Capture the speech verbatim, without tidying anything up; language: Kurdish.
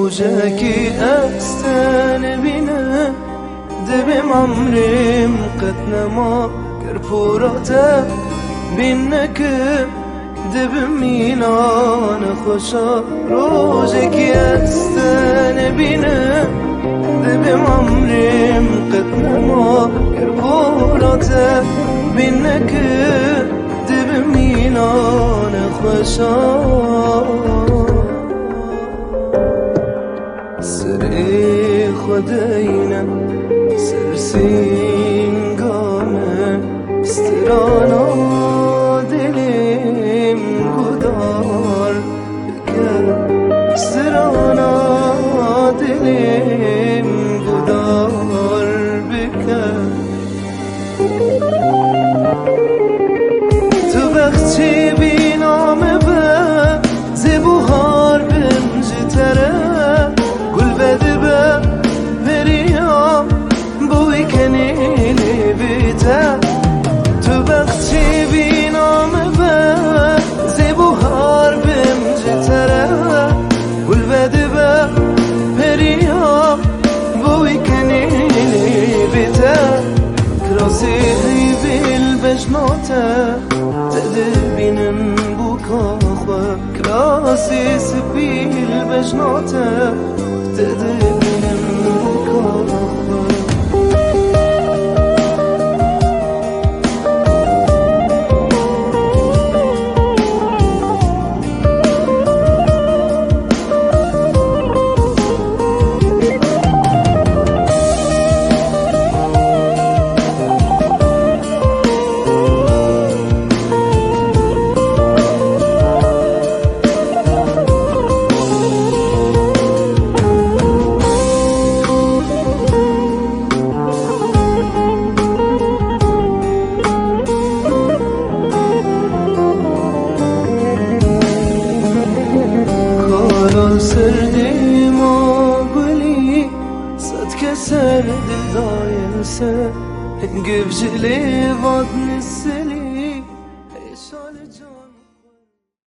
Rojekî ez te nebînim, dibêm emrêm qet nema. Ger pora te bîn nekim, dibim mîna nexweşa. Rojekî ez te nebînim, dibêm emrêm qet nema. Ger pora te bîn nekim, dibim mîna nexweşa. Serê xwe deyne ser sînga min, strana dilêm guhdar bike, strana dilêm guhdar bike. Tu bexçî bîna min be, zê buhar bim ji te re, gul vedibe periyam bo wî kenî lê bite. Tu bexçî bîna min be, zê buhar bim ji te re, gul vedibe periyam bo wî kenî lê bite. Kirasê heyvê li bejna te, te dibînim bûka xwe. Kirasê spî li bejna te, te dibînim bûka xwe. Karan ser dêma gulî, sed kes ser dil dayên ser, hingiv ji lê vadin ser.